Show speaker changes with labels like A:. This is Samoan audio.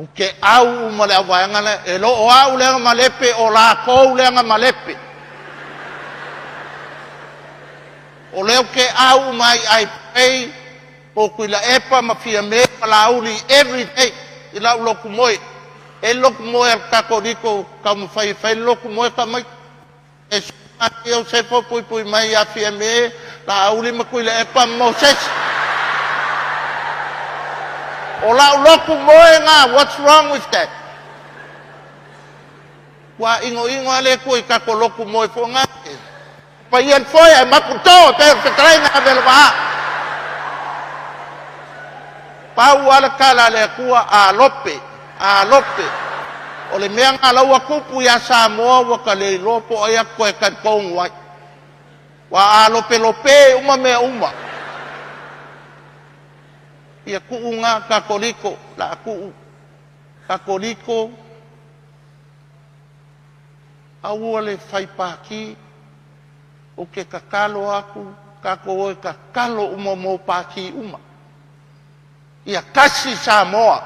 A: Ou te au uma i le auvaega lea, e le o au le agamalepe, o latou le agama,lepe. O lea ou te au uma ai. I pray for Tuilaepa ma Fiame ma Laauli every day i lau lotu moe. E i ai le lotu moe a le Katoliko ou te taumafai e fai le lotu moe tamaiti. E Susuga Iosefo puipui mai ia Fiame, Laauli ma Tuilaepa ma Mosese. O lau lotu moe lena. What's wrong with that? Ua inoino lava le Atua i tatou lotu moe foi na. Paia le foe ae mapu le to e pei o le fetalaiga a Velovaa. Pau lava le tala a le Atua, alope, alope. O le mea lena o la ua tupu ia Samoa, ua ta le iloa po o ai a ta toe talitonu ai. Ua alopelope uma mea uma. Ia tuu na Katoliko, la tuu. Katoliko, aua le fai pati, ou te tatalo atu, tatou o e tatalo uma mo pati uma. Ia tasi Samoa.